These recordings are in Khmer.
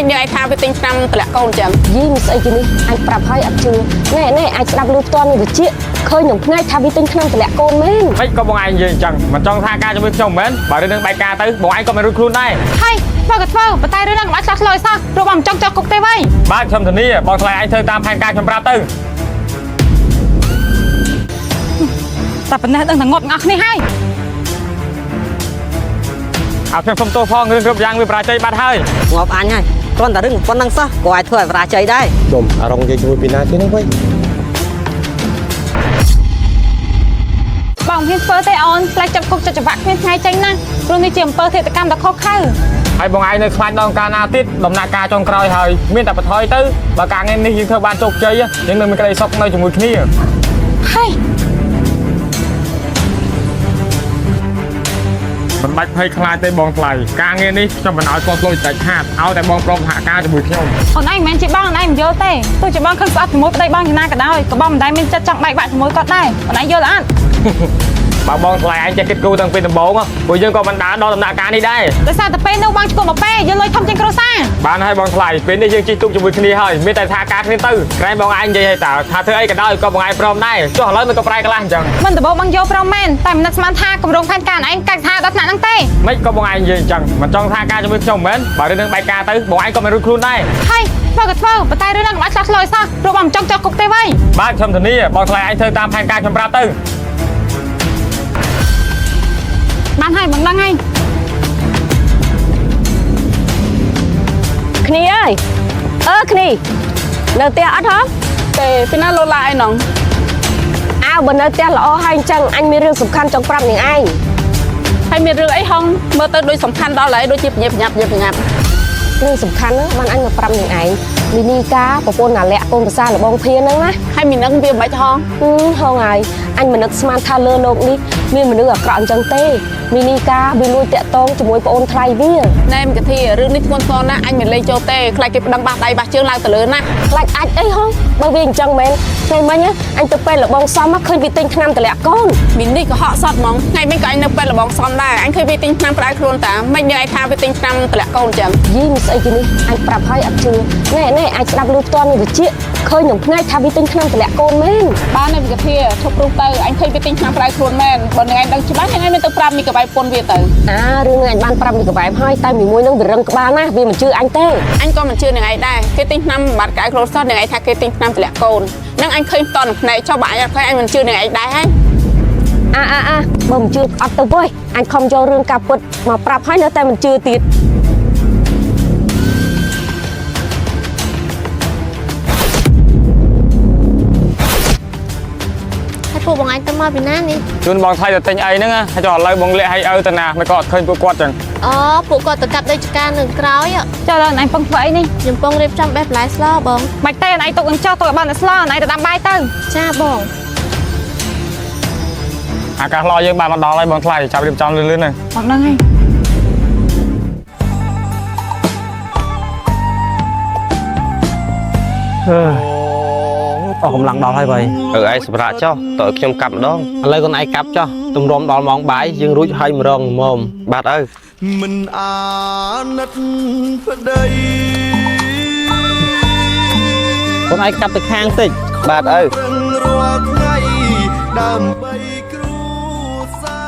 មិននាងឯងថាវាទិញឆ្នាំតម្លាក់កូនចឹង យីមិនស្អីគេនេះអញប្រាប់ហើយអត់ជឿណែណែអាចស្ដាប់ឮផ្ទាល់នឹងវិជាឃើញនឹងភ្នែកថាវាទិញឆ្នាំតម្លាក់កូនមែន មិនក៏បងឯងនិយាយអញ្ចឹងមិនចង់ថាការជាមួយខ្ញុំមែនបើរឿងនឹងបែកការទៅបងឯងក៏មិនរួចខ្លួនដែរ ហើយធ្វើក៏ធ្វើប៉ុន្តែរឿងហ្នឹងកុំឲ្យឆ្លោះឆ្លើយសោះព្រោះបងមិនចង់ចោះគុកទេវ៉ៃ បាទខ្ញុំធានាបងថ្លៃឯងធ្វើតាមផែនការខ្ញុំប្រាប់ទៅ តែប៉ុណ្ណេះដឹងតែងាប់ទាំងអស់គ្នាហើយ អើខ្ញុំសុំទោសផងរឿងគ្រប់យ៉ាងវាបរាជ័យបាត់ហើយ ងាប់អញហើយគ្រាន់តែរឿងប៉ុណ្្នឹងសោះក៏អាចធ្វើឲ្យបរាជ័យដែរ ជុំអារងនិយាយជាមួយពីណាទៀតហ្នឹងវិញ បងមិនហ៊ានធ្វើទេអូនខ្លាចចាប់គុកចិត្តច្បាក់គ្មានថ្ងៃចេញណាស់ព្រោះនេះជាអំពើឃាតកម្មដ៏ខុសខើ ហើយបងឯងនៅខ្លាចដល់កាលណាទៀតដំណាក់កាលចុងក្រោយហើយមានតែបន្ថយទៅបើការងារនេះយើងធ្វើបានជោគជ័យយើងនឹងមានក្តីសុខនៅជាមួយគ្នា ហើយ មិនបាច់ភ័យខ្លាចទេបងថ្លៃការងារនេះខ្ញុំមិនឲ្យគាត់លុយដាច់ខាតឲ្យតែបងព្រមសហការជាមួយខ្ញុំ អូនឯងមិនមែនជាបងអូនឯងមិនយល់ទេទោះជាបងខឹងស្អប់ជាមួយប្តីបងយ៉ាងណាក៏ដោយក៏បងមិនដែលមានចិត្តចង់បែកបាក់ជាមួយគាត់ដែរអូនឯងយល់អត់ បើបងថ្លៃឯងចេះគិតគូរតាំងពីដំបូងពួកយើងក៏មិនដើរដល់ដំណាក់កាលនេះដែរ ដោយសារតែពេលនោះបងឈ្គល់មកពេលយើងលុយធំជាងគ្រួសារ បានហើយបងថ្លៃពេលនេះយើងជិះទូកជាមួយគ្នាហើយមានតែសហការគ្នាទៅក្រែងបងឯងនិយាយឲ្យតើថាធ្វើអីក៏ដោយក៏បងឯងព្រមដែរចុះឥឡូវមិនក៏ប្រែកន្លះអញ្ចឹង មិនដំបូងបងយកព្រមមែនតែមិននឹកស្មានថាគម្រោងផែនការឯងកាច់ថាដល់ថ្នាក់ហ្នឹងទេ មិនក៏បងឯងនិយាយអញ្ចឹងមិនចង់សហការជាមួយខ្ញុំមែនបើរឿងនឹងបែកការទៅបងឯងក៏មិនរួចខ្លួនដែរ ហើយធ្វើក៏ធ្វើប៉ុន្តែរឿងហ្នឹងកុំឲ្យឆ្លោះឆ្លើយសោះព្រោះបងមិនចង់ចោះគុកទេវ៉ៃ បាទខ្ញុំធានាបងថ្លៃឯងធ្វើតាមផែនការខ្ញុំប្រាប់ទៅ បានហើយបងដឹងហើយ គ្នាអើយអើគ្នានៅផ្ទះអត់ហ៎ ទេពីណាលោឡាអីណង អើបើនៅផ្ទះល្អហើយអញ្ចឹងអញមានរឿងសំខាន់ចង់ប្រាប់នាងឯង ហើយមានរឿងអីហងមើលទៅដូចសំខាន់ដល់ហើយដូចជាបញ្ញាបញ្ញាបញ្ញាបញ្ញា រឿងសំខាន់ហ្នឹងបានអញមកប្រាប់នាងឯងមីនីកាប្រពន្ធអាលាក់កូនប្រសាលបងភាហ្នឹងណា ហើយមីនឹងវាមិនហង ហឹមហងហើយអញមិននឹកស្មានថាលើលោកនេះមានមនុស្សអាក្រក់អញ្ចឹងទេមីនីកាវាលួចតាក់តងជាមួយប្អូនថ្លៃវា ណែមកធារឿងនេះធ្ងន់ធ្ងរណាស់អញមិនលេងចូលទេខ្លាចគេប្តឹងបាសដៃបាសជើងឡើងទៅលើណា ខ្លាចអាចអីហងបើវាអញ្ចឹងមែនថ្ងៃមិញណាអញទៅពេលលបងសំឃើញវាទិញថ្នាំតម្លាក់កូន មីនេះក៏ហក់សតហ្មងថ្ងៃមិញក៏អញនៅពេទ្យលបងសំដែរអញឃើញវាទិញឆ្នាំក្តៅខ្លួនតាមិននាងឯងថាវាទិញឆ្នាំតម្លាក់កូនចឹង យីមិនស្អីគេនេះអញប្រាប់ហើយអត់ជឿណែណែអាចស្ដាប់ឮផ្ទាល់នឹងវិជាឃើញនឹងភ្នែកថាវាទិញថ្នាំតម្លាក់កូនមែន បាននៅវិកធាឈប់រុះទៅអញឃើញវាទិញឆ្នាំក្តៅខ្លួនមែនបើនាងឯងដឹងច្បាស់នាងឯងមិនទៅប្រាប់មីកបែពុនវាទៅ អារឿងនេះអញបានប្រាប់មីកបែបហើយតែមីមួយនឹងវារឹងក្បាលណាស់វាមិនជឿអញទេ អញក៏មិនជឿនាងឯងដែរគេទិញឆ្នាំបាត់ក្តៅខ្លួនសោះនាងឯងថាគេទិញឆ្នាំតម្លាក់កូននឹងអញឃើញតនឹងភ្នែកចុះបើអញអត់ឃើញអញមិនជឿនាងឯងដែរហើយ អាអាអាបើមិនជឿអត់ទៅវិញអញខំយករឿងការពិតមកប្រាប់ហើយនៅតែមិនជឿទៀត ហើយពួកបងឯងទៅមកពីណានេះ ជូនបងថ្លៃទៅទិញអីហ្នឹងហើយចុះឥឡូវបងលាក់ឲ្យឪទៅណាមិនក៏អត់ឃើញពួកគាត់ចឹង អូពួកគាត់ទៅកាប់ដីចការនៅក្រោយ ចុះដល់ឯងពងធ្វើអីនេះ ខ្ញុំពងរៀបចំបេះបន្លែស្លបង បាច់ទេឯងទុកនឹងចោះទុកឲ្យបានតែស្លឯងទៅដាំបាយទៅ ចាបង អាកាសល្អយើងបានមកដល់ហើយបងថ្លៃចាប់រៀបចំលឿនៗហ្នឹង បងដឹងហើយ អស់កម្លាំងដល់ហើយបើ ឪឯងសម្រាប់ចុះតើឲ្យខ្ញុំកាប់ម្ដង ឥឡូវខ្លួនឯងកាប់ចុះទម្រាំដល់ម៉ោងបាយយើងរួចហើយម្រងមុំ បាទឪ មិនអាណិតប្តី ខ្លួនឯងកាប់ទៅខាងតិច បាទឪ ប្រឹងរាល់ថ្ងៃដើម្បីគ្រួសា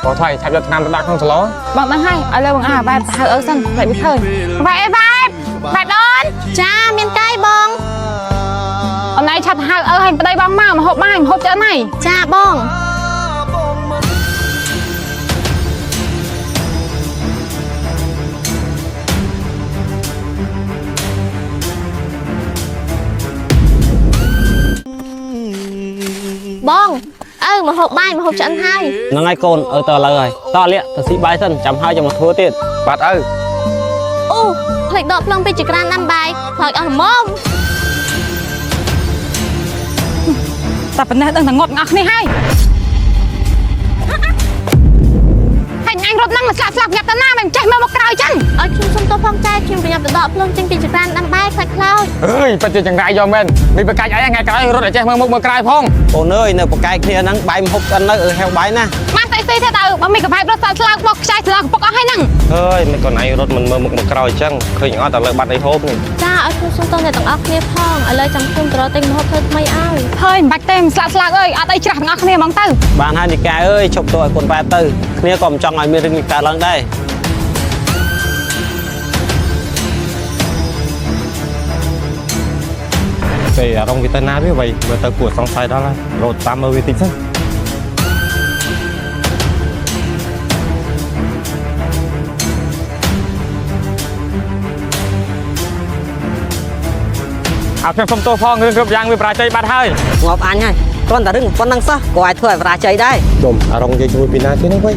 រ បងថ្លៃឆាប់យកថ្នាំទៅដាក់ក្នុងសឡ បងដឹងហើយឥឡូវបងអាបែបទៅហៅឪសិនបែបវាឃើញបែបអីបែបបែបអូន ចាមានកែបង អូនឯងឆាប់ទៅហៅឪឲ្យប្តីបងមកមកហូបបាយមកហូបឆ្អិនហើយ ចាបង បងមិន បងឪមកហូបបាយមកហូបឆ្អិនហើយ ហ្នឹងហើយកូនឪទៅឥឡូវហើយតោះលាក់ទៅស៊ីបាយសិនចាំហើយចាំមកធ្វើទៀត បាទឪ អូផ្លេចដកភ្លឹងពីចក្រានដាំបាយខ្លោចអស់ល្មម តែប៉ុណ្ណេះដឹងតែងាប់ទាំងអស់គ្នាហើយហើយអញរត់ហ្នឹងមកស្លាប់ស្លាប់ញាប់ទៅណាមិនចេះមើលមកក្រោយចឹង ឲ្យខ្ញុំសុំទោសផងចែខ្ញុំប្រញាប់ទៅដកភ្លឹងចេញពីចក្រានដាំបាយខ្លាចខ្លោច អើយពិតជាចង្រៃយកមែនមានប្រកាច់អីថ្ងៃក្រោយរត់ឲ្យចេះមើលមុខមើលក្រោយផង កូនអើយនៅបកែកគ្នាហ្នឹងបាយមហូបឆ្អិននៅឪហេវបាយណា បានតែ ស៊ីទេទៅបើមានកប្រែករត់សាក់ស្លោកមកខ្ចៃស្លោកពុកអស់ហើយហ្នឹង ហើយមិនកូនឯងរត់មិនមើលមុខមកក្រោយអញ្ចឹងឃើញអត់ឥឡូវបាត់អីហូបនេះ ចាឲ្យខ្ញុំសុំទោសអ្នកទាំងអស់គ្នាផងឥឡូវចាំខ្ញុំទៅរកទិញម្ហូបធ្វើថ្មីឲ្យ ហើយមិនបាច់ទេមិនស្លាក់ស្លោកអើយអត់អីច្រាស់ទាំងអស់គ្នាហ្មងទៅ បានហើយនីកាអើយឈប់ទោសឲ្យកូនប៉ែទៅគ្នាក៏មិនចង់ឲ្យមានរឿងនេះកើតឡើងដែរ ទេអារងវាទៅណាវាវៃមើលទៅគួរសង្ស័យដល់ហើយរត់តាមមើលវាតិចសិន អើខ្ញុំសុំទោសផងរឿងគ្រប់យ៉ាងវាបរាជ័យបាត់ហើយ ងាប់អញហើយគ្រាន់តែរឿងប៉ុណ្ណឹងសោះក៏អាចធ្វើឲ្យបរាជ័យដែរ ជុំអារងនិយាយជាមួយពីណាទៀតហ្នឹងវិញ?